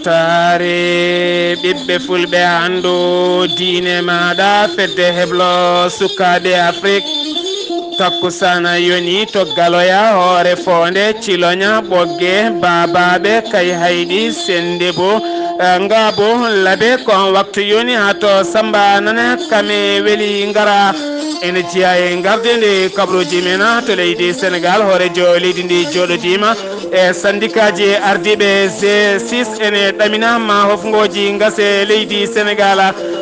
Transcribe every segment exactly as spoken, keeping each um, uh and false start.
Taare ɓiɓɓe fulɓe hanndu diine maaɗa fedde heblo sukaaɓe Afrik. Takkusana yoni to Galoya hoore foonde Ciloña ɓogge baabaaɓe kay hayɗi sennde bo, eh, ngaabo labe ko on waktu yoni haa to Samba nana kame weli ngara. Ene jeyaa e ngarde nde kabaruuji men to leydi Senegaal, hooreejo leydi ndi jooɗodiima e sandikaaji ardiiɓe G six ene ɗamina ma hofngooji ngase leydi Senegaal.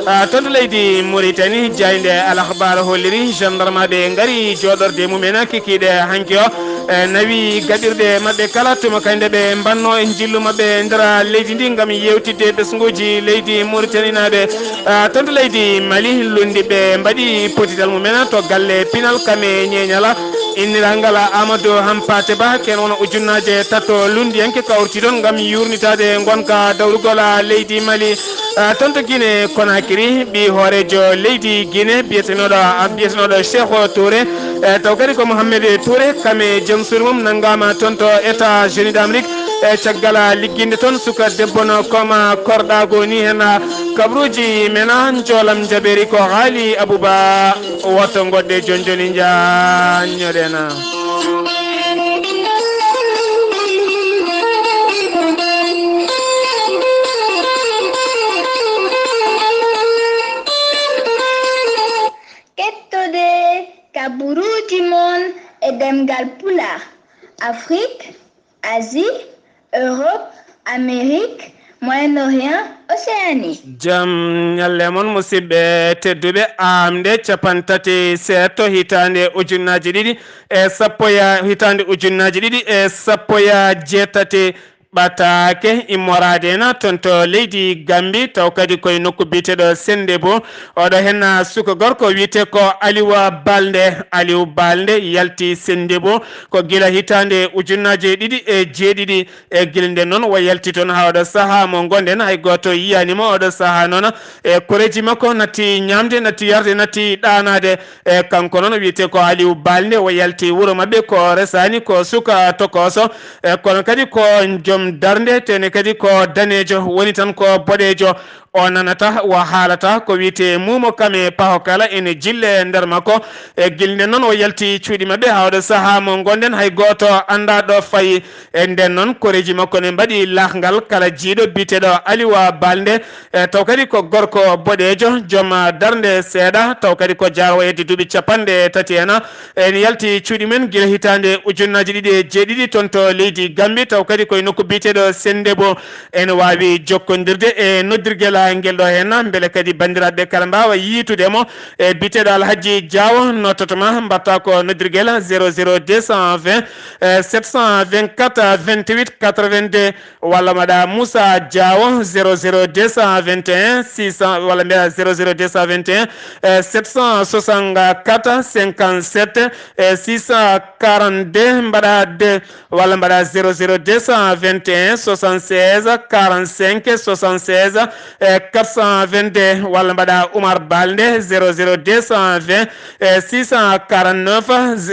Ah, toon to leydi Mauritanie, jaaynde Al Akhbar holliri gendarmeɓe ngari jooɗorde mumen kikiiɗe hanki o, e nawi gaɗirɗe maɓɓe kala tuma kay nde ɓe mbanno e njillu maɓɓe nder leydi ndi ngam yewtidde ɓesnguuji leydi Mauritanie naaɓe. Ah, toon to leydi Mali, lunndiɓe mbaɗi potidal mumen to galle pinal kame ñeeñala innirangal Amadou Hampate Ba, ken wona ujunnaaje tato lunndiyanke kawriti toon ngam yuurnitaade ngonka dawrugol leydi Mali. Ah, toon to Guinée Conakry, ɓii hooreejo leydi Guinée biyetenooɗo, ah, biyetenooɗo Cheikh Touré, eh, taw kadi ko Mohamed Touré, kame jom suudu mum nanngaama toon to États-Unis d'Amérique, e caggal ligginde toon suka debbo no koma korɗaago ni heen, ah, kabaruuji men, ah, njoolam jabeeri ko Haali Abouba. Woto ngoɗɗe jonjoni njaanñoɗen. Kettode kabaruuji mon e ɗemngal Pulaar, Afrik, Asie, Europe, Amérique, Moyen-Orient, Océanie. Jam ñalle mon, musidɓe tedduɓe. Aamde cappanɗe tati seeɗa hitaande ujunnaaji ɗiɗi e sappo ya, hitaande ujunnaaji ɗiɗi e sappo ya jeetati ɓataake immoraade na toon to leydi Gambi, taw kadi koye nokku biyeteeɗo Sendebo. Oɗo heen suka gorko wiyetee ko Aliwa Balde. Aliw Balde yalti Sendebo ko gila hitaande ujunnaaje ɗiɗi e jeeɗiɗi. E gila nden noon, o yalti toon haa oɗo sahaa mo ngonɗen, hay gooto yiyaani mo. Oɗo sahaa noon, e koreeji makko natti ñaamde, natti yarde, natti ɗaanaade. E kanko noon wiyetee ko Aliw Balde, o yalti wuro maɓɓe ko resaani, ko suka tokooso, e kono kadi ko joom darnde, tene kadi ko daneejo, woni tan ko boɗeejo. O nanata, o haalata ko wiyetee muumo kame paho kala ene jille e nder makko. E gila nden noon, o yalti cuuɗi maɓɓe haa oɗo sahaa mo ngonɗen, hay gooto anndaa ɗo fayi. E nden noon, koreeji makko ne mbaɗi lahngal kala jiyɗo biyeteeɗo Aliwa Balde, e taw kadi ko gorko boɗeejo, joom darnde seeɗa, taw kadi ko jaaroowo hedde duuɓi cappanɗe tati en. En yalti cuuɗi men gila hitaande ujunnaaji ɗiɗi e jeeɗiɗi toon to leydi Gambi, taw kadi koye nokku biyeteeɗo Sendebo. En waawi jokkondirde e noddirgel ngel ɗo heen, mbele kadi banndiraaɓe kala mbaawa yiitude mo. E biyeteeɗo Alhaji Diawo nottoto ma, mbaɗta ko noddirgel zéro zéro deux cent vingt, euh, sept cent vingt-quatre, vingt-huit, quatre-vingt-deux, walla mbaɗa Moussa Diawo, zéro zéro deux cent vingt et un six cents, walla mbiya zéro zéro deux cent vingt et un, euh, sept cent soixante-quatre, cinquante-sept, euh, six cent quarante-deux, mbaɗa deux, walla mbaɗa zéro zéro deux cent vingt et un soixante-seize quarante-cinq soixante-seize, euh, quatre cent vingt-deux, walla mbaɗa Oumar Balde, zéro zéro deux cent vingt, euh, six cent quarante-neuf,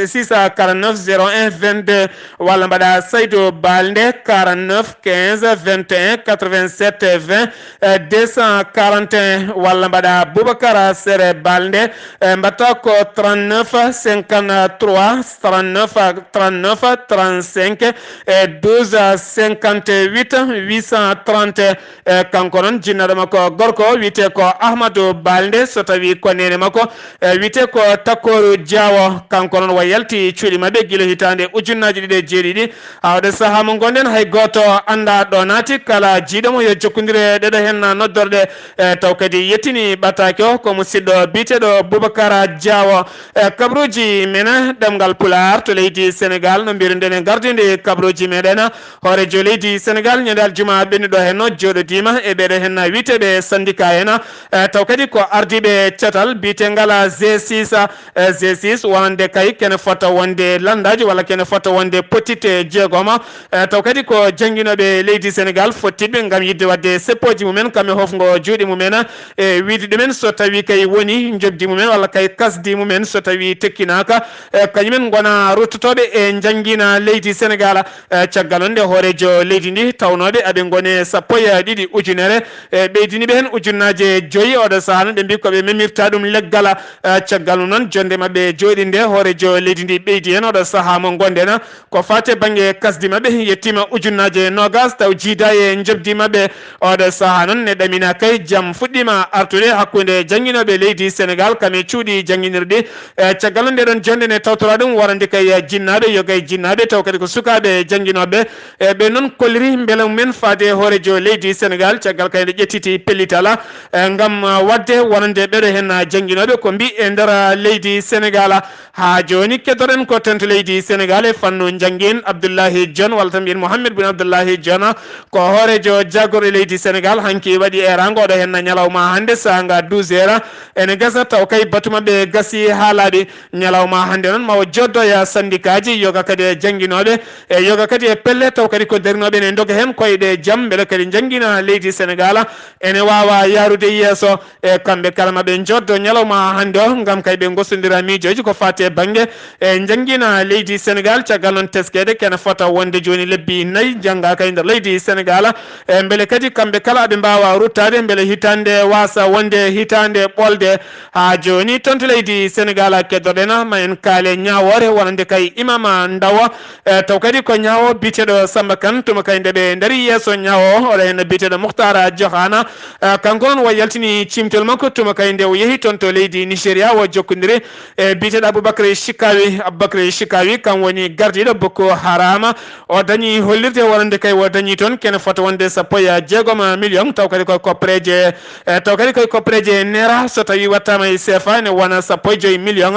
six cent quarante-neuf zéro un vingt-deux, walla mbaɗa Saydou Balde, quarante-neuf quinze vingt et un quatre-vingt-sept vingt, euh, deux cent quarante et un, walla mbaɗa Boubacar Sere Balde, euh, mbaɗta ko trente-neuf cinquante-trois trente-neuf trente-neuf trente-cinq et douze cinquante-huit huit cent trente. E kanko noon, jinnaɗo makko gorko wiyetee ko Ahmadou Balde, so tawii ko neene makko, e wiyetee ko Takkoru Diawo. Kanko noon, o yalti cuuɗi maɓɓe gila hitaande ujunnaaji ɗiɗi e jeeɗiɗi. Haa oɗo sahaa mo ngonɗen, hay gooto anndaa ɗo naati. Kala jiyɗo mo, yo jokkondir e ɗeɗo heen noddorɗe. E taw kadi yettini ɓataake o, ko musiɗɗo biyeteeɗo Boubacar Diawo. E kabaruuji men ɗemngal Pulaar to leydi Senegaal, no mbiruɗen e ngardiinde kabaruuji meɗen, hooreejo leydi Senegaal, ñande aljuma ɓennuɗo heen no jooɗodiima e ɓeɗo heen wiyetee ɓe syndicat en, eh, taw kadi ko ardiiɓe catal biyetengal G six, eh, G six wonande kay kene fota wonde lanndaaji walla kene fota wonde potite jeegoma, eh, taw kadi ko jannginooɓe leydi Sénégal fottiiɓe ngam yiɗde waɗde seppooji mumen kam e hofngo juuɗe mumen, e wiide ɗumen so tawii kay woni njoɓdi mumen walla kay kasdi mumen so tawii tekkinaaka, eh, kañumen ngona ruttotooɓe e njanngina leydi Sénégal. Eh, caggal on nde hooreejo leydi ndi tawnooɓe aɓe ngone sappo e ɗiɗi ujunere, eh, ɓeydini ɓe heen ujunnaaje joyi. Oɗo sahaa noon ɓe mbi ko ɓe memirta ɗum leggal. Eh, caggal mum noon jonnde maɓɓe jooɗinde hooreejo leydi ndi ɓeydi heen oɗo sahaa mo ngonɗen ko faati e bannge kasdi maɓɓe yettiima ujunnaaje noogas taw jiida e njoɓdi maɓɓe. Oɗo sahaa noon ne ɗamina kay jam fuɗɗiima artude hakkunde jannginooɓe leydi Sénégal kam e cuuɗi jannginirɗi. E caggal nde ɗon jonnde ne tawtora ɗum warande kay jinnaaɓe, yoga e jinnaaɓe, taw kadi ko sukaaɓe jannginooɓe. E ɓe noon kolliri mbela mumen faade e hooreejo leydi Sénégal, caggal kay nde ƴettiti pellitala, e ngam, ah, waɗde wonande ɓeɗo heen jannginooɓe ko mbi e nder leydi Sénégal. Haa jooni keddoɗen ko tonto leydi Sénégal e fannu njanngin Abdoulaye John walla tan mbiyen Mohamed Boun Abdoulaye John, ko hooreejo jaagorɗe leydi Sénégal hanki waɗi eeraango oɗo heen ñalawma hannde saanga douze heures. Ene gasa taw kay batu maɓɓe gasi haa laaɓi. Ñalawma hannde noon mawo joddoya sandikaaji, yoga kadi e jannginooɓe, e yoga kadi e pelle, taw kadi ko darnooɓe ne ndoga heen koyɗe jam, mbele kadi njanngina leydi Sénégal ene waawa yaarude yeeso. E kamɓe kala maɓe joddo ñalawma hannde o, ngam kay ɓe ngosondira miijooji ko faati e bannge e njanngina leydi Sénégal. Caggal noon teskeede kene fota wonde jooni lebbi nayi jannga kay nder leydi Sénégal. E mbele kadi kamɓe kala aɓe mbaawa ruttaade, mbele hitaande waasa wonde hitaande ɓolde. Haa jooni toon to leydi Sénégal keddoɗen ma en kaale ñaawoore wonande kay Imam Ndaw. E, taw kadi ko ñaawo biyeteeɗo Samba Kane, tuma kay nde ɓe ndari yeeso ñaawo o, oɗo heen biyeteeɗo Mukhtar Diokhana. E, kanko noon o yaltini cimtol makko, tuma kay nde o yehi toon to leydi Nigeria, o jokkondiri e biyeteeɗo Abubakar Shikawi. Abubakar Shikawi kam woni gardiiɗo Boko Haram. O dañi hollirde wonande kay o dañi toon kene fota wonde sappo e jeegom million, taw kadi koye koppereeje, e, taw kadi koye koppereeje naira, so tawi wattaama e C F A ene wona sappo e joyi million,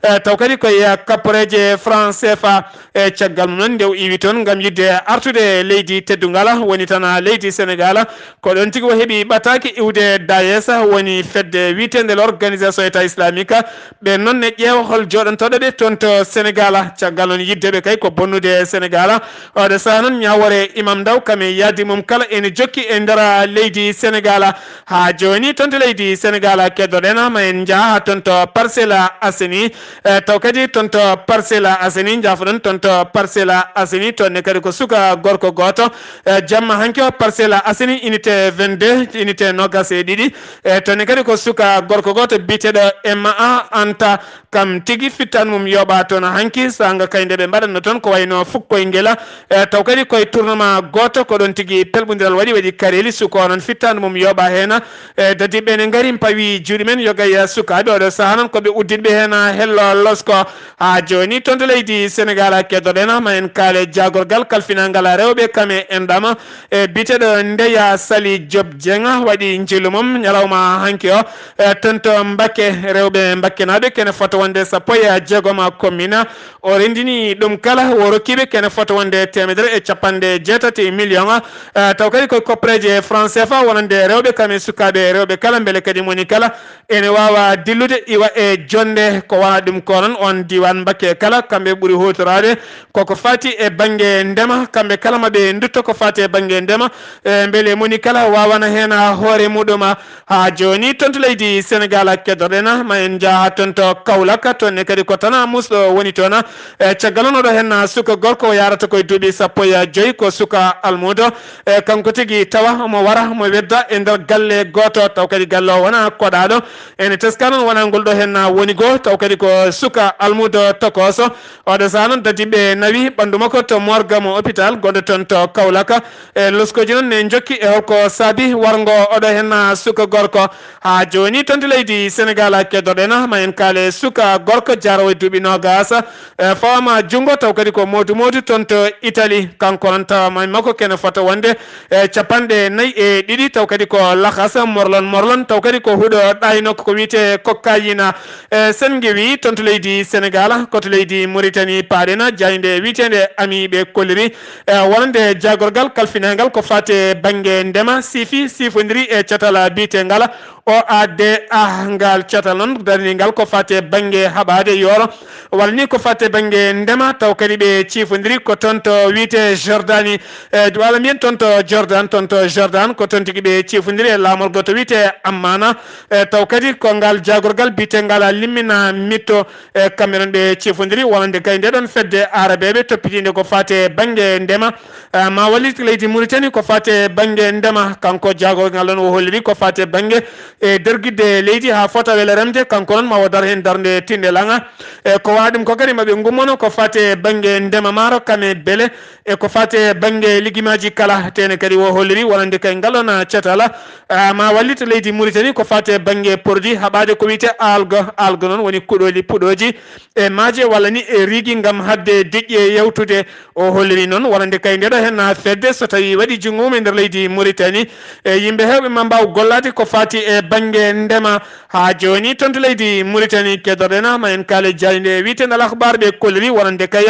e, taw kadi koye kapporeeje franc C F A. E caggal mum noon nde o iwi toon ngam yiɗde artude leydi teddungal woni tan leydi Sénégal, ko ɗon tigi o heɓi ɓataake iwde dayes, woni fedde wiyeteende l'Organisation État Islamique. Ɓe noon ne ƴeewa hol jooɗantooɗo ɓe toon to Sénégal. Caggal noon yiɗde ɓe kay ko bonnude Sénégal. Oɗo saha noon ñaawoore Imam Ndaw kam e yaadi mum kala ene jokki e nder leydi Sénégal. Haa jooni toon to leydi Sénégal keddoɗen ma en njaha haa toon to Parcelles Assainies. E, taw kadi toon to Parcelles Assainies, njaafoɗon toon to Parcelles Assainies, toon ne kadi ko suka gorko gooto. E, jamma hanki o Parcelles Assainies unité vingt-deux, unité noogas e ɗiɗi. E, toon ne kadi ko suka gorko gooto biyeteeɗo M A Anta, kam tigi fittan mum yooɓa toon hanki, saanga kay nde ɓe mbaɗatno toon ko wayno fukkoy ngela. E, taw kadi koye tournoi gooto ko ɗon tigi pelɓondiral waɗi, waɗi kareeli suka o noon fittan mum yooɓa heen. E, dadiɓe ne ngari pawi juuɗe men yoga e sukaaɓe oɗo saha noon ko ɓe udditɓe heen hello losko. Haa jooni toon to leydi Sénégal keddoɗen ma en kaale jaagorgal kalfinangal rewɓe kam e enɗam. E, biyeteeɗo Ndeya Sali Diop Dieng waɗi njiilu mum ñalawma hanki o. E, toon to Mbakke, rewɓe mbakkenaaɓe kene fota wonde sappo e jeegom commune. O renndini ɗum kala, o rokkiiɓe kene fota wonde teemedere e capanɗe jeetati million. E, taw kadi koye koppereeje franc C F A wonande rewɓe kam e sukaaɓe rewɓe kala, mbele kadi moni kala ene waawa dillude iwa e jonnde. Ko wona ɗum ko noon on diiwaan Mbakke kala, kamɓe ɓuri huutoraade koko faati e bannge ndema, kamɓe kala ma ɓe ndutto ko faati e bannge ndema. E, mbele moni kala waawana heen hoore muɗum. Haa jooni toon to leydi Sénégal keddoɗen ma en njaha toon to Kaolack, toon ne kadi ko tana musɗo woni toon. E, caggal noon oɗo heen suka gorko o yarata koye duuɓi sappo e joyi, ko suka almuudo. E, kanko tigi tawa omo wara omo wedda e nder galle gooto, taw kadi galle o wona koɗaaɗo. Ene teska noon wona ngol ɗo heen woni goo, taw kadi ko suka almuudo tokooso. Oɗo saha noon dadiɓe nawi ɓanndu makko to morgue mo hôpital gonɗo toon to Kaolack. E, loskooji noon ne njokki e holko saabi warngo oɗo heen suka gorko. Haa jooni toon to leydi Sénégal keddoɗen ma en kaale suka gorko jaarowo e duuɓi noogas. E, fawama junngo taw kadi ko moodu moodu toon to Italie. Kanko noon tawama e makko kene fota wonde, e, capanɗe nayi e ɗiɗi, taw kadi ko lahas morlon morlon, taw kadi ko huɗo ɗayno ko wiyete cocaïne. E, sen ngewi toon to leydi Sénégal, ko to leydi Mauritanie paaɗen, jaaynde wiyeteende Ami ɓe kolliri, e, wonande jaagorgal kalfinangal ko faati e bannge ndema, siifi ciifondiri e catal biyeteengal O A D A. Ngal catal noon darningal ko faati e bannge haɓaade yooro, walla ni ko faati e bannge ndema, taw kadi ɓe ciifondiri ko toon to wiyetee Jordani, e, walla mbiyen toon to Jordan, toon to Jordan ko toon tigi ɓe ciifondiri e laamorgo to wiyetee Ammaana, e, taw kadi ko ngal jaagorgal biyeteengal Limmina Mitto, e, kamɓe noon ɓe ciifondiri wonande kay nde ɗoon fedde aarabeeɓe toppitiinde ko faati e bannge ndema, e, ma wallit leydi Mauritanie ko faati e bannge ndema. Kanko jaagorgal ɗoon o holliri ko faati e bannge, e, dergidde leydi haa fota wele remde, kanko noon ma o dar heen darnde tinɗe laŋa. E, ko waɗi ɗum ko kadi ma ɓe ngummono ko faati e bannge ndema maaro kame bele, e ko faati e bannge ligimaaji kala. Tene kadi o holliri wonande kay ngal ɗoon catal, a, ma wallit leydi Mauritanie ko faati e bannge produit haɓaade ko wiyetee algue. Algue noon woni kuɗooli, puɗooji e maaje walla ni e riigi ngam haɗde deƴƴi e yawtude. O holliri noon wonande kay nde ɗo heen fedde so tawii waɗi junngo mum e nder leydi Mauritanie, e yimɓe heewɓe ma mbaaw gollaade ko faati e bannge ndema. Haa jooni toon to leydi Mauritanie, keddorɗen ma en kaale jaaynde wiyetee Al Akhbar, ɓe kolliri wonande kay,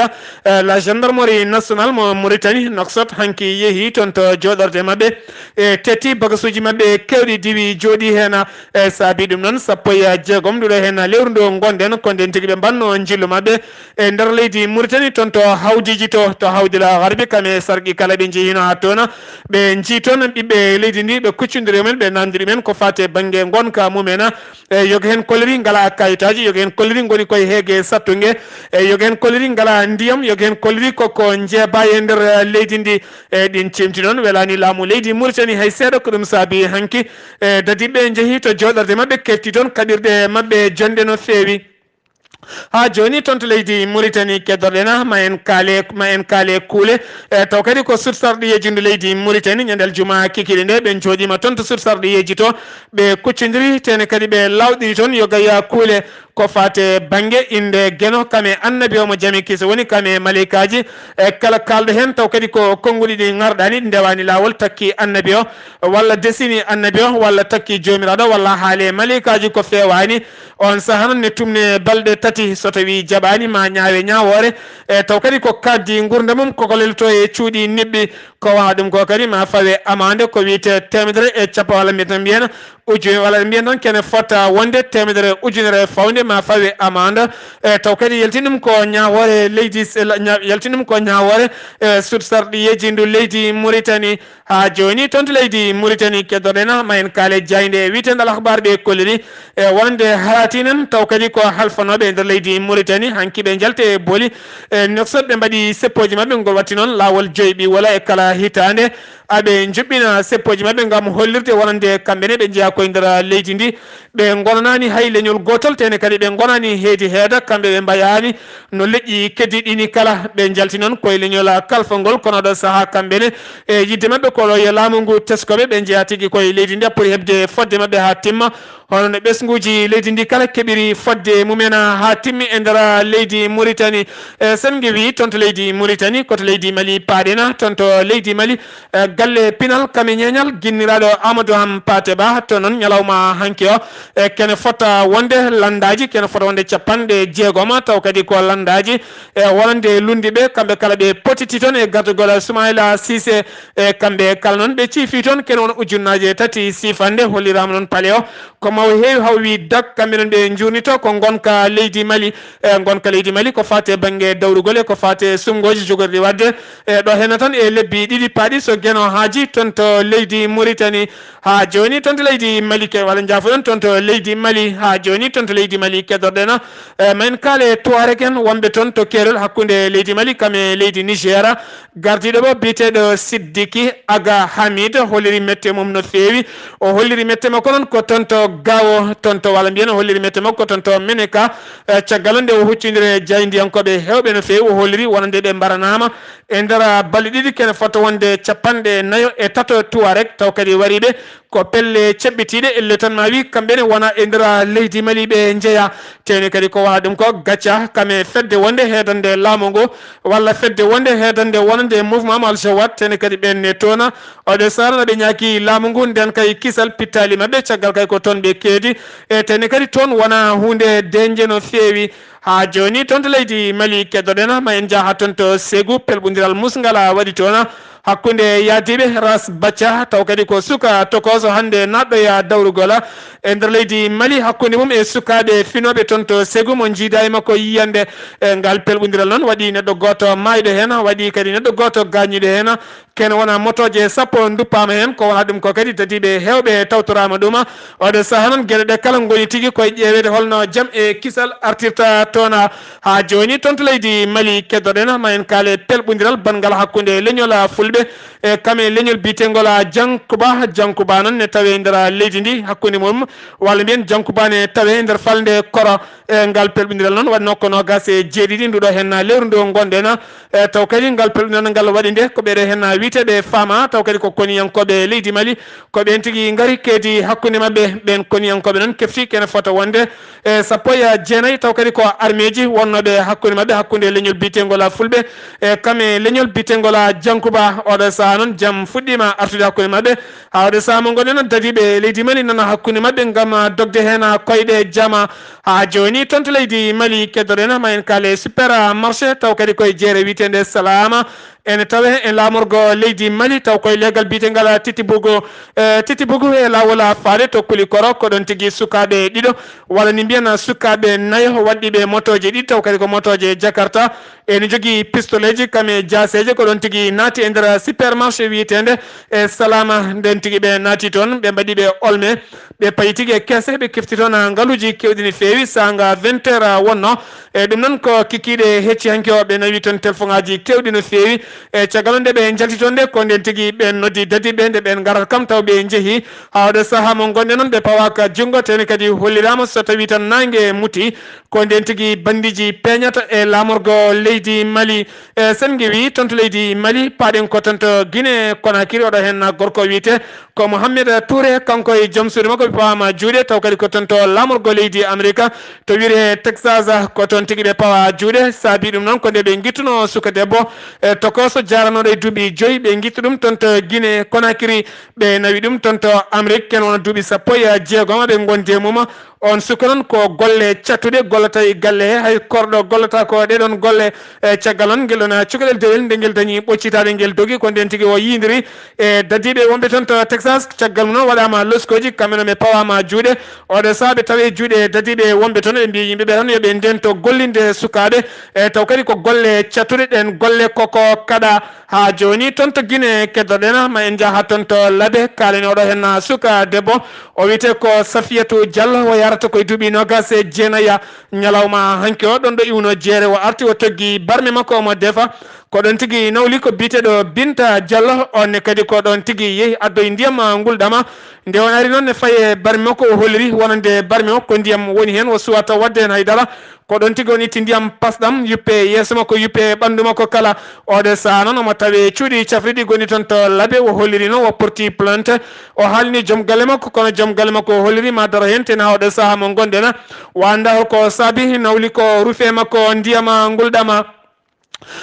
eh, la gendarmerie nationale mo Mauritanie, Nouakchott, hanki yehi toon to jooɗorde maɓɓe, e tetti bagasuuji maɓɓe keewɗi diwi jooɗi heen, e saabi ɗum noon sappo e jeegom nduɗo heen lewru ndu ngonɗen, ko ndeen tigi ɓe mbaɗno njillu maɓɓe e nder leydi Mauritanie, toon to Hawdiji to, to Hawdila Garbi, kam e sarɗi kala ɓe njehino haa toon. Ɓe njii toon ɓiɓɓe leydi ndi, ɓe kuccondiri e mumen, ɓe naamndiri men ko faati e bannge ngonka mumen. E yoga heen kolliri ngalaa kayitaaji, yoga heen kolliri ngoni koye heege sattunge, e yoga heen kolliri ngalaa ndiyam, yoga heen kolliri koko njeebaa e nder, eh, leydi ndi. E ɗiin ciimti noon welaani laamu leydi Mauritanie hay seeɗa, ko ɗum saabi hanki, e dadiiɓe njehii to jooɗorde maɓɓe, kefti toon kaɓirɗe maɓɓe jonnde no feewi. Haa jooni toon to leydi Mauritanie, keddorɗen ma en kaale, ma en kaale kuule, e taw kadi ko suudu sarɗiyeeji ndu leydi Mauritanie, ñande aljuma kikiiɗe nde ɓe njooɗiima toon to suudu sarɗiyeeji to, ɓe kuccondiri, tene kadi ɓe laawɗini toon yoga yaa kuule ko faati e bannge innde Geno, kam e annabi o mo jam e kiisa woni, kam e maleykaaji, e kala kaalɗo heen taw kadi ko konnguɗi ɗi ŋarɗaani, ɗi ndewaani laawol, takki annabi o, walla desini annabi o, walla takki joomiraaɗo, walla haale maleykaaji ko feewaani. On sahaa noon ne tumne balɗe tati, so tawii jaɓaani ma ñaawe ñaawoore, e taw kadi ko kaaɗdi nguurndam mum, koko lelto e cuuɗi niɓɓi. Ko wona ɗum ko kadi ma fawe amande ko wiyetee teemedere e cappanɗe, walla mbiyen tan, mbiyen uju-, walla mbiyen tan kene fota wonde teemedere ujunere fawnde ma fawe amande. E taw kadi yaltin ɗum ko ñaawoore leydi s-, la-, ña-, yaltin ɗum ko ñaawoore, e, suudu sarɗiyeeji ndu leydi Mauritanie. Haa jooni toon to leydi Mauritanie, keddorɗen ma en kaale jaaynde wiyetee Al Akhbar, ɓe kolliri, e, wonande haraati nan taw kadi ko halfanooɓe e nder leydi Mauritanie, hanki ɓe njalti e booli, e, Nouakchott, ɓe mbaɗi seppooji maɓɓe, ngol watti noon laawol joyi ɓi wola e kala hitaande. Aɓe njuɓɓina seppooji maɓɓe ngam hollirde wonande kamɓe ne ɓe njeyaa koye nder leydi ndi, ɓe ngonanaani hay leñol gootol, tene kadi ɓe ngonaani heedi heeda, kamɓe ɓe mbayaani no leƴƴi keddiiɗi ni kala. Ɓe njalti noon koye leñol kalfangol, kono ɗo sahaa kamɓe ne, e yiɗde maɓɓe ko ɗo yo laamu ngu tesko ɓe, ɓe njeyaa tigi koye leydi ndi, a poti heɓde fodde maɓɓe haa timma, hono no ɓesnguuji leydi ndi kala keɓiri fodde mumen haa timmi e nder leydi Mauritanie. E, sen ngewi toon to leydi Mauritanie, ko to leydi Mali paaɗen, toon to leydi Mali, e, galle pinal kam e ñeeñal ginniraaɗo Amadou Hampâté Bâ, to noon ñalawma hanki o, e, kene fota wonde lanndaaji, kene fota wonde cappanɗe jeegom, taw kadi ko lanndaaji, e, wonande lunndiiɓe, kamɓe kala ɓe potiti toon e gardagol Soumaïla Cissé, e, kamɓe kala noon ɓe ciifi toon kene wona ujunnaaje tati siifannde, holliraama noon pale o ko maw heewi haw wi dak, kamɓe noon ɓe njuurnito ko ngonka leydi Mali, e, ngonka leydi Mali ko faati e bannge dawrugol e ko faati e suɓngooji jogorɗi waɗde, e, ɗo heen tan e lebbi ɗiɗi paaɗi so Geno haaji toon to leydi Mauritanie. Haa jooni toon to leydi Mali ke, walla njaafoɗon, toon to leydi Mali, haa jooni toon to leydi Mali keddorɗen, e, ma en kaale Touareg en wonɓe toon to keerol hakkunde leydi Mali kam e leydi Niger. Gardiiɗo mo biyeteeɗo Siddiqui Aga Hamid holliri mette mum no feewi. O holliri mette makko noon ko toon to Gao, toon to, walla mbiyen o holliri mette makko ko toon to Meneka. E, caggal nde o huccondiri e jaayndiyankooɓe heewɓe no feewi, o holliri wonande ɓe mbaranaama e nder balɗe ɗiɗi kene fota wonde cappanɗe nayo e tato Touareg, taw kadi wariiɓe ko pelle ceɓɓitiiɗe, elle tan ma wi kamɓe ne wona e nder leydi Mali ɓe njeyaa. Tene kadi ko wona ɗum ko gacca kam e fedde wonde heedande laamu ngu, walla fedde wonde heedande wonande mouvement mo Al Jawad, tene kadi ɓen ne toona. Oɗo saara no ɓe ñaaki laamu ngu, nden kay kisal pittaali maɓɓe, caggal kay ko toon ɓe keedi. E tene kadi toon wona huunde denje no feewi. Haa jooni toon to leydi Mali keddorɗen, ma en njaha toon to Ségou, pelɓondiral musngal a waɗi toon. Hakkunde yaadiiɓe Ras Baca, taw kadi ko suka tokooso hannde naatɗo ya dawrugol e nder leydi Mali, hakkunde mum e sukaaɓe finooɓe toon to Segu, mo njiidaa e makko yiyannde. E ngal pelɓondiral noon, waɗi neɗɗo gooto maayɗo heen, waɗi kadi neɗɗo gooto gaañiiɗo heen. Kene wona motooje sappo nduppaama heen, ko wona ɗum ko kadi dadiiɓe heewɓe tawtoraama ɗum. Oɗo sahaa noon, geɗe ɗe kala ngoni tigi koye ƴeeweede holno jam e kisal artirta toon. Haa jooni toon to leydi Mali, keddoɗen ma en kaale pelɓondiral banngal hakkunde leñol Fulɓe e kam e leñol biyeteengol Jankuba. Jankuba noon ne tawee nder leydi ndi, hakkunde mum walla mbiyen Jankuba ne tawee nder falnde Koro. E ngal pelɓindiral noon waɗno ko noogas e jeeɗiɗi nduɗo heen lewru ndu ngonɗen. E taw kadi ngal pelɓindiral ngal waɗi nde ko ɓeɗo heen wiyeteeɓe Fama, taw kadi ko koniyankooɓe leydi Mali, ko ɓeen tigi ngari keedi hakkunde maɓɓe. Ɓeen koniyankooɓe noon kefti kene fota wonde e sappo e jeenayi, taw kadi ko armeeji wonnooɓe hakkunde maɓɓe, hakkunde leñol biyeteengol Fulɓe e kam e leñol biyeteengol Jankuba. Oɗo sahaa noon jam fuɗɗiima artude hakkunde maɓɓe. Haa oɗo sahaa mo ngonɗen noon, dadiiɓe leydi Mali nana hakkunde maɓɓe ngam dogde heen koyɗe jama. Haa jooni toon to leydi Mali, keddoɗen ma en kaale supermarché, taw kadi koye jeere wiyeteende Salama. Ene tawee e laamorgo leydi Mali, taw koye leegal biyetengal Titibugu. E Titibugu e laawol faade to Kulikoro, ko ɗoon tigi sukaaɓe ɗiɗo, walla ni mbiyen sukaaɓe nayo, waɗɗiiɓe motooje ɗiɗi, taw kadi ko motooje Jakarta. Ene jogii pistoleeji kam e jaaseeje, ko ɗoon tigi naati e nder supermarché wiyeteende e Salama. Ndeen tigi ɓe naati toon, ɓe mbaɗi ɓe olme, ɓe payi tigi e keese, ɓe kefti toon ngaluuji keewɗi no feewi. Saanga vingt heures wonno. E ɗum noon ko kikiiɗe hecci hanki o, ɓe nawi toon telefoŋaaji keewɗi no feewi. E caggal nde ɓe njalti toon nde, ko ndeen tigi ɓeen noddi dadiiɓe nde ɓeen ngarata kam taw ɓe njehi. Haa oɗo sahaa mo ngonɗen noon, ɓe pawaaka junngo, tawde kadi holliraama so tawii tan naange muti, ko ndeen tigi banndiiji peeñata e laamorgo leydi Mali. E sen ngewi toon to leydi Mali, paaɗen ko toon to Guinée Conakry, oɗo heen gorko wiyetee ko Mohamed Touré, kanko e joom suudu makko ɓe pawaama juuɗe, taw kadi ko toon to laamorgo leydi Amerika, to wiyetee Texas, ko toon tigi ɓe pawa juuɗe. Saabii ɗum noon ko nde ɓe ngittuno suka debbo e tokooso jaaranooɗo e duuɓi joyi, ɓe ngittu ɗum toon to Guinée Conakry, ɓe nawi ɗum toon to Amérique, ken wona duuɓi sappo e jeegom ɓe ngondi e mum. On suka noon ko golle cattuɗe gollata e galle he, hay korɗo gollata ko ɗee ɗoon golle. E caggal noon, ngel ɗoon cukalel dewel nde ngel dañi ɓoccitaade, ngel dogi, ko ndeen tigi o yiyondiri e dadiiɓe wonɓe toon to Texas. Caggal mum noon waɗaama loskooji, kamɓe noon ɓe pawaama juuɗe. Oɗo sahaa ɓe tawi e juuɗe dadiiɓe wonɓe toon, ɓe mbiyi yimɓe ɓe tan yo ɓe ndento gollinde sukaaɓe. E taw kadi ko golle cattuɗe, ɗeen golle koko kaɗa. Haa jooni toon to Guinée keddoɗen, ma en njaha toon to Labe, kaalen oɗo heen suka debbo. O wiyetee ko Safiyatu Diallo, o yahrata ko e duuɓi noogas e jeenayi. Ñalawma hanki o, ɗoon ɗo iwno jeere, o arti o toggi barme makko omo defa. Ko ɗoon tigi nawli ko biyeteeɗo Binta Diallo, on ne kadi ko ɗoon tigi yehi addoyi ndiyam ngulɗam. Nde on ari noon ne fayi e barme makko, o holliri wonande barme o ko ndiyam woni heen, o suwata waɗde heen hay dara. Ko ɗoon tigi on itti ndiyam pasɗam, yuppe yeeso makko, yuppe ɓanndu makko kala. Oɗo sahaa noon omo tawee cuuɗi cafriɗi gonɗi toon to Labe, o holliri noon o porti plainte. O haalni joom galle makko, kono joom galle makko o holliri ma daro heen, tena oɗo sahaa mo ngonɗen. O anndaa holko saabi nawli ko rufi e makko ndiyam ngulɗam.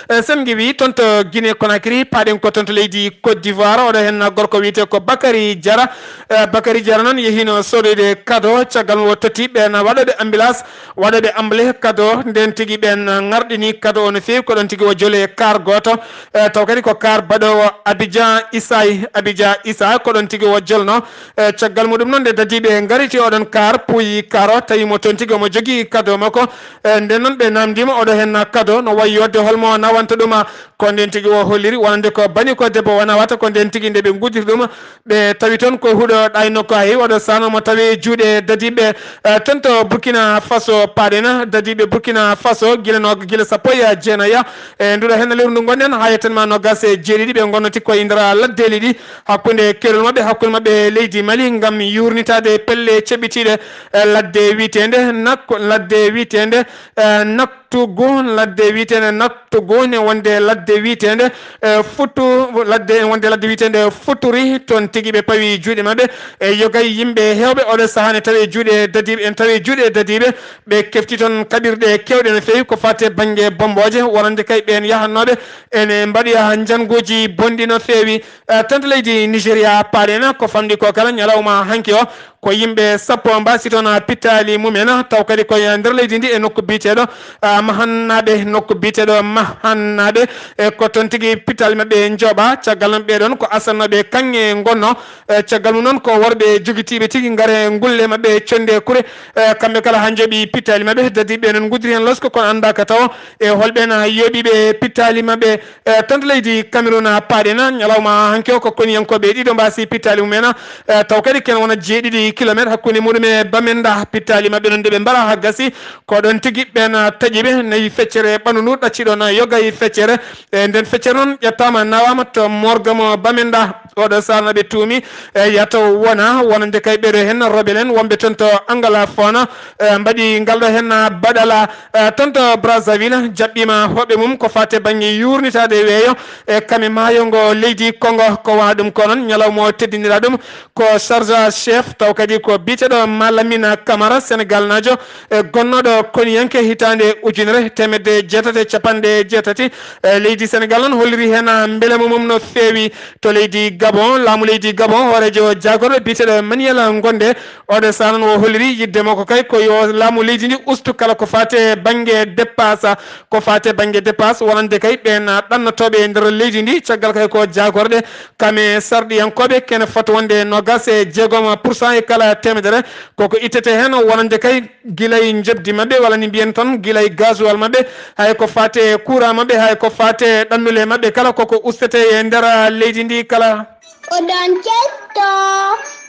E sen ngewi toon to Guinée Conakry, paaɗen ko toon to leydi Côte d'Ivoire, oɗo heen gorko wiyetee ko Bakary Diarra. E, Bakary Diarra noon yehiino soodoyde kado, caggal mum o totti ɓeen waɗooɓe ambulance, waɗooɓe ambale kado, ndeen tigi ɓeen ŋarɗini kado o no feewi, ko ɗoon tigi o joli e kaar gooto. E, taw kadi ko kaar baɗoowo Abidjan Issa, Abidjan Issa, ko ɗoon tigi o jolno. E, caggal muɗum noon, nde dadiiɓe ngariti oɗon kaar, puuyi kaar o, tawi mo toon tigi omo jogii kado makko. E, nden noon ɓe naamndiima oɗo heen kado no wayi yodde holmo nawanta ɗum. Ko ndeen tigi o holliri wonande ko bani ko debbo o nawata, ko ndeen tigi nde ɓe nguddiri ɗum, ɓe tawi toon ko huɗo ɗayno ko hay oɗo sahaa noon mo tawi e juuɗe dadiiɓe. E, toon to Burkina Faso paaɗen, dadiiɓe Burkina Faso gila no, gila sappo e jeenayi e nduɗo heen lewru ndu ngonɗen, haa yettan ma noogas e jeeɗiɗi, ɓe ngonnoti koye nder laddeeli ɗi, hakkunde keerol maɓɓe, hakkunde maɓɓe e leydi Mali, ngam yuurnitaade pelle ceɓitiiɗe, e, ladde wiyeteende Nak-, ladde wiyeteende, e, Naktugu, ladde wiyeteende Naktugu, ne wonde ladde wiyeteende, e, Futu, ladde, wonde ladde wiyeteende Futuri, toon tigi ɓe pawi juuɗe maɓɓe, e yogay yimɓe heewɓe oɗo sahaa ne tawi juuɗe dadiiɓe, en tawi juuɗe dadiiɓe, ɓe kefti toon kaɓirɗe keewɗe no feewi ko faati e bannge bommbooje, wonande kay ɓeen yahannooɓe ene mbaɗoya njannguuji bonɗi no feewi. Eh, tan to leydi Nigéria, paaɗen ko famɗi ko kala ñalawma hanki o, Ko yimɓe sappo mbaasi toon, ah, pittaali mumen, ah, taw kadi ko e nder leydi ndi e nokku biyeteeɗo, ah, Mahannaaɓe, nokku biyeteeɗo Mahannaaɓe, e ko toon tigi pittaali maɓɓe njooɓaa. Caggal noon ɓee ɗoon ko asannooɓe kaŋŋe ngonnoo, eh, caggal mum noon ko worɓe jogitiiɓe tigi ngare ngulle maɓɓe connde kure, eh, kamɓe kala haa njooɓi pittaali maɓɓe, dadi ɓee noon nguddiri heen losko kono anndaaka taw e holɓeen yooɓiiɓe pittaali maɓɓe. Eh, tan to leydi Cameroun, ah, paaɗen, ah, ñalawma hanki o ko koniyankooɓe ɗiɗo mbaasi pittaali mumen, ah, eh, taw kadi ken wona jeeɗiɗi kilometre hakkunde muɗum e Bamenda. Pittaali maɓɓe noon nde ɓe mbaraa haa gasi, ko ɗoon tigi ɓeen, ah, taƴi ɓe, nayi feccere ɓanndu ndu ɗacci ɗoon, ah, yoga e feccere. E nden feccere noon ƴettaama, nawaama to morgue mo Bamenda. Oɗo sahaa no ɓe tuumi, eh, yataw wona, wonande kay ɓeɗo heen rebel en wonɓe toon to Anglophone, eh, mbaɗi ngal ɗo heen baɗala, eh, toon to Brazzaville, jaɓɓiima hoɓɓe mum ko faate bannge yuurnitaade weeyo, e kame maayo ngo leydi Congo. Ko wona ɗum ko noon ñalawma o teddinira ɗum ko chargé chef, taw kadi ko biyeteeɗo Malamine Camara, Senegalnaajo, e gonnooɗo koniyanke hitaande ujunere teemedde jeetati e capanɗe jeetati. E leydi Senegal noon holliri heen mbelema mum no feewi. To leydi Gabon, laamu leydi Gabon, hooreejo jaagorɗo biyeteeɗo Manuel Ngonde, oɗo sahaa noon o holliri yiɗde makko kay ko yo laamu leydi ndi ustu kala ko faate bannge dépasse, ko faate bannge dépasse, wonande kay ɓeen ɗannotooɓe e nder leydi ndi, caggal kay ko jaagorɗe kame sarɗiyankooɓe kene fota wonde noogaas e jeegom pour cent e kala teemedere, koko ittete heen wonande kay gila e njoɓdi maɓɓe, walla ni mbiyen tan gila e gasoil maɓɓe, hay ko faate courant maɓɓe, hay ko faate ɗannule maɓɓe kala koko ustete e nder leydi ndi kala. Oɗon ketto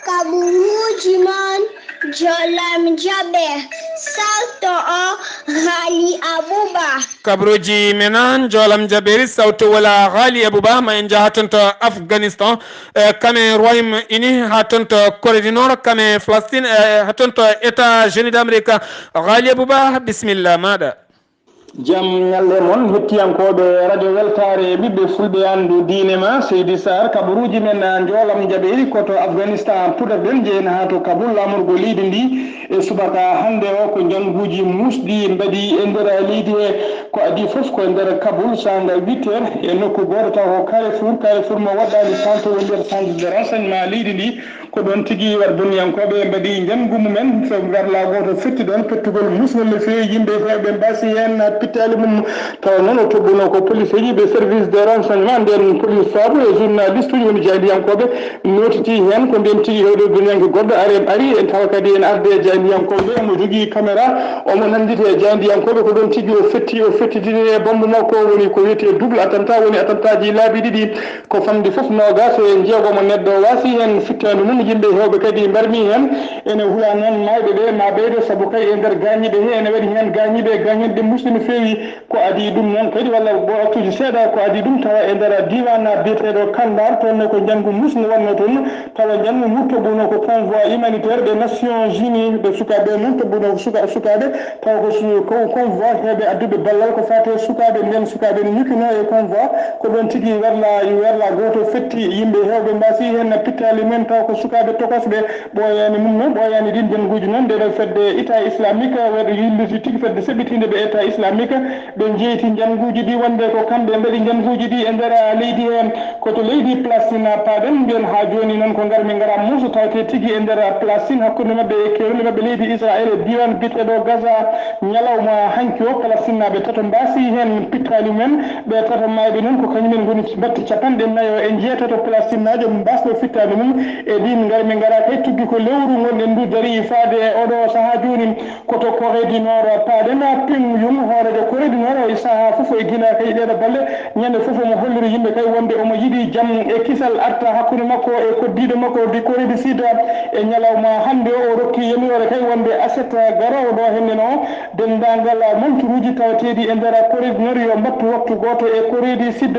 kaɓuruuji mon, Jolam Jaɓe, salto o Haali Abuba. Kaɓuruuji men an, Jolam Jaɓeeri, sawto wala Haali Abuba, ma en njaha toon to Afghanistan, eh, kame Royaume Uni, haa toon to Corée du Nord, kame Palestine, eh, haa toon to États-Unis d'Amérique. Haali Abuba, bisimilla maaɗa. Jam ñalle mon, hettiyankooɓe Radio Weltaare, ɓiɓɓe Fulɓe, Anndu Diine Ma, Seydi Sarr, kaɓuruuji men, a, Njoolam Njaɓeeri, ko to Afghanistan puɗorɗen, njehen haa to Kabul, laamorgo leydi ndi. E subaka hannde o, ko njannguuji muusɗi mbaɗi e nder leydi he. Ko adii fof ko e nder Kabul, saanga huit heures, e nokku gooto taw ko Carrefour, Carrefour mo waɗɗaani centre, woni nder centre de renseignement leydi ndi. Ko ɗoon tigi Wardoniyankooɓe mbaɗi njanngu mumen, so garla gooto fetti ɗoon, pettugol musngol no feewi, yimɓe heewɓe mbaasi heen pittaali mum. Tawa noon o toɓɓunoo ko policeeji ɓe service de renseignement, ndeen police faabu e journaliste uji woni jaayndiyankooɓe nootitii heen. Ko ndeen tigi heewɗo duniyanke goɗɗo ari, ari en tawa kadi en arde e jaayndiyankooɓe, omo jogii caméra, omo nannditi e jaayndiyankooɓe. Ko ɗoon tigi o fetti, o fettitini e bambu makko, woni ko wiyetee double attentat, woni attentat ji laabi ɗiɗi. Ko famɗi fof noogaas e jeegom neɗɗo waasi heen fittaandu mum. Yimɓe heewɓe kadi mbarmi heen. Ene hula noon maayɓe ɓe ma ɓeydo, sabu kay e nder gaañiiɓe he ene waɗi heen gaañiiɓe e gaañanɗe muusɗe no feewi. Ko adii ɗum noon kadi, walla waktuuji seeɗa, ko adii ɗum tawa e nder diiwaan biyeteeɗo Kandar, toon ne ko njanngu muusngu wonnoo toon, tawa njanngu ngu toɓɓunoo ko convoi humanitaire ɓe Nations Unies, ɓe sukaaɓe noon toɓɓunoo ko suka-, sukaaɓe, tawa ko su-, ko convoi heewɓe adduɓe ballal ko faati e sukaaɓe. Ndeen sukaaɓe ne ñukkinoo e convoi, ko ɗoon tigi werla, werla gooto fetti, yimɓe heewɓe mbaasi heen pittaali mumen, tawa ko sukaaɓe tokosɓe. Ɓooyaani mum noon, ɓooyaani ɗiin njannguuji noon, nde ɗo fedde État Islamique, waɗi yillude tigi fedde seɓɓitiinde ɓe État Islamique, ɓe njeyti njannguuji ɗi wonde ko kamɓe mbaɗi njannguuji ɗi e nder leydi heen. Ko to leydi Palestine paaɗen, mbiyen haa jooni noon ko ngar min ngara muuso tawte tigi e nder Palestine hakkunde maɓɓe e keerol maɓɓe leydi Israel e diiwaan biyeteeɗo Gaza. Ñalawma hanki o, Palestinnaaɓe tato mbaasi heen pittaali mumen. Ɓe tato maayɓe noon ko kañumen ngoni mbaɗti capanɗe nayo e njeetato Palestinnaajo mbaasɗo fittaandu mum. E ɗiin ngar min ngara kay tuggi ko lewru ngonɗen ndu darii faade e oɗo sahaa jooni. Ko to Corée du Nord paaɗen, Pyongyang, hooreejo Corée du Nord, o e sahaa fof e gila kay ɗeeɗo balle, ñande fof omo holliri yimɓe kay wonde omo yiɗi jam e kisal arta hakkunde makko e koddiiɗo makko di Corée du Sud. E ñalawma hannde o, o rokki yamiroore kay wonde aset garoowo ɗo hennde no, denndaangal monturuuji tawateeɗi e nder Corée du Nord yo mbattu waktu gooto e Corée du Sud.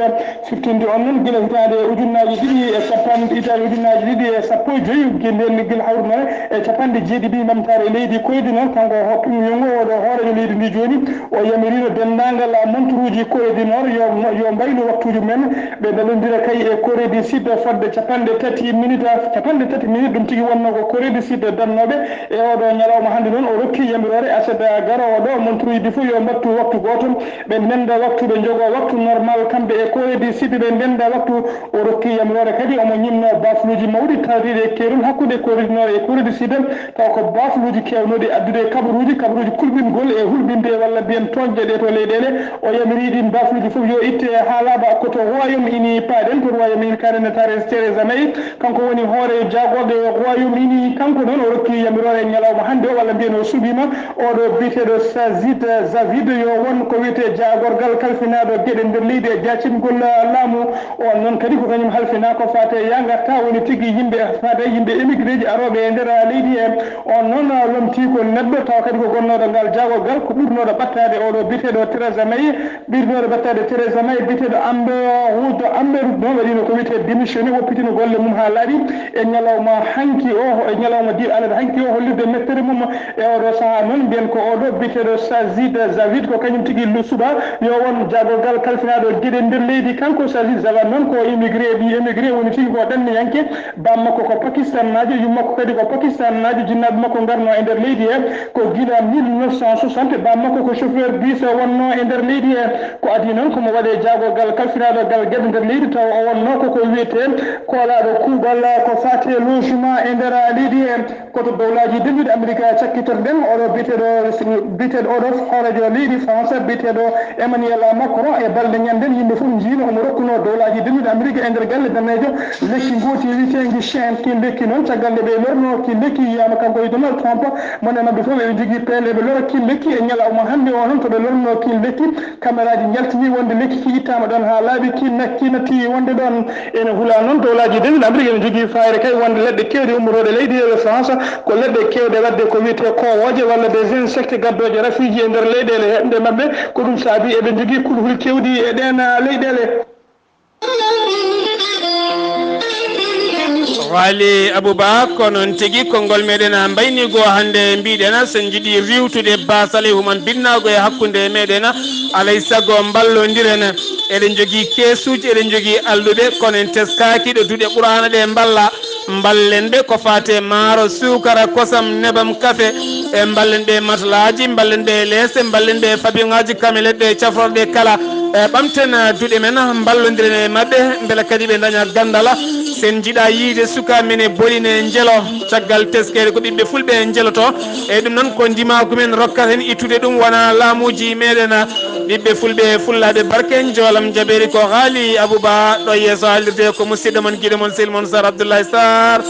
Siftinde on noon, gila hitaande ujunnaaji ɗiɗi e capanɗe, hitaande ujunnaaji ɗiɗi e sappo e joy, nden gila hawruno e capanɗe jeeɗiɗi ɓamtaare leydi Corée du Nord, kanko o Pyongyang, oɗo hooreejo leydi ndi jooni, o yamiriino denndaangal monturuuji Corée du Nord yo, yo mbaylu waktuuji mumen, ɓe ndallondira kay e Corée du Sud fodde capanɗe tati minute, capanɗe tati minute, ɗum tigi wonnoo ko Corée du Sud dannooɓe. E oɗo ñalawma hannde noon, o rokki yamiroore aset garoowo ɗo, monturuuji ɗi fof yo mbattu waktu gooto, ɓe ndennda waktu, ɓe njogoo waktu normal, kamɓe e Corée du Sud, ɓe ndennda waktu. O rokki yamiroore kadi, omo ñinnoo baafuluuji mawɗi tawdi e keerol hakkunde Corée du Nord e Corée du Sud, taw ko baafluuji keewnooɗi addude kabaruuji, kabaruuji kulɓingol e hulɓinde walla mbiyen tooñde ɗee to leyɗeele. O yamiri ɗiin baafluuji fof yo itte haa laaɓa. Ko to Royaume-Uni paaɗen, to Royaume-Uni, kaaɗen e Theresa May, kanko woni hooreejo jaagorɓe Royaume-Uni. Kanko noon o rokki yamiroore ñalawma hannde o, walla mbiyen o suɓiima oɗo biyeteeɗo Sajid Javid yo won ko wiyetee jaagorgal kalfinaaɗo geɗe nder leydi e jaacingol laamu. On noon kadi ko kañum halfinaa ko faati e yaa ngartaa, woni tigi yimɓe, faati e yimɓe émigré ji arooɓe e nder leydi he. On noon lomtii ko neɗɗo tawa kadi ko gonnooɗo ngal jaagorgal, ko ɓurnooɗo ɓattaade oɗo biyeteeɗo Theresa May, ɓurnooɗo ɓattaade Theresa May, biyeteeɗo Amber Rudd, Amber Rudd noon waɗiino ko wiyetee démissionné, woppitiino golle mum haa laaɓi e ñalawma hanki o, e ñalawma di-, alarba hanki o, hollirde mettere mum. E oɗo sahaa noon mbiyen ko oɗo biyeteeɗo Sajid Javid, ko kañum tigi lu-, suɓaa yo won jaagorgal kalfinaaɗo geɗe nder leydi. Kanko Sajid Javid noon ko émigré, ɓii émigré, woni tigi ko ɗanniyanke. Baam makko ko Pakistannaajo, yum makko kadi ko Pakistannaajo, jinnaaɓe makko ngarno e nder leydi he ko gila mille neuf cent soixante. Baam makko ko chauffeur bus wonno e nder leydi he. Ko adii noon ko mo waɗee jaagorgal kalfinaaɗo gal geɗe nder leydi, tawa o wonno ko ko wiyetee koolaaɗo kuuɓal ko faati e logement e nder leydi he. Ko to Dowlaaji Denduɗi Amerik cakkitorɗen oɗo biyeteeɗo, biyeteeɗo oɗo hooreejo leydi France, biyeteeɗo Emmanuel Macron. E balɗe ñannden, yimɓe fof njiino omo rokkunoo Dowlaaji Denduɗi Amerik e nder galle daneejo lekki ngooti wiyeteendi Shane. Kiin lekki noon, caggal nde ɓe lornoo kiin lekki, yiyaama kanko e Donald Trump, mone maɓɓe fof eɓe njogii pelle, eɓe lora kiin lekki. E ñalawma hannde o noon, to ɓe lornoo kiin lekki, kameraaji njaltinii wonde lekki ki ittaama ɗoon haa laaɓi, kiin nak-, kiin natti wonde ɗoon. Ene hula noon, Dowlaaji Denduɗi Amerik ene njogii faayre kay wonde leɗɗe keewɗe ummorooɗe leydi e France ko leɗɗe keewɗe waɗde ko wiyetee koowooje walla des insectes gaddooje rafiiji e nder leyɗeele heɓnde maɓɓe. Ko ɗum saabii eɓe njogii kulhuli keewɗi e ɗeen, ah, leyɗeele. Waali Abouba, ko noon tigi, konngol meɗen a mbayni goo hannde, mbiɗen so en njiɗi riiwtude baasal e human binnaago e hakkunde meɗen, alay sago mballondiren. Eɗen njogii keesuuji, eɗen njogii alɗuɓe, kono en teskaaki ɗo duɗe Quraana ɗe mballa. Mballen ɓe ko faati e maaro, suukara, kosam, nebam, kafe. E mballen ɓe matlaaji, mballen ɓe leese, mballen ɓe fabiŋaaji, kamelet ɗe cafrorɗe kala. E ɓamten duɗe men, mballondiren e maɓɓe, mbela kadi ɓe ndaña ganndal. So en njiɗaa yiyde sukaaɓe men e boli ne njelo, caggal teskeede ko ɓiɓɓe fulɓe njeloto. E ɗum noon ko ndimaagu men rokkata en ittude ɗum, wonaa laamuuji meɗen. Ɓiɓɓe fulɓe e fullaaɓe barke, njoolam jabeeri ko Haali Abouba, ɗo yeeso haalirde ko musidɗo mon, giɗo mon, sehil mon Sar Abdoulaye Sarr.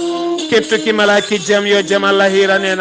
Kettuki malaaki jam, yo jam Allah hiiran en.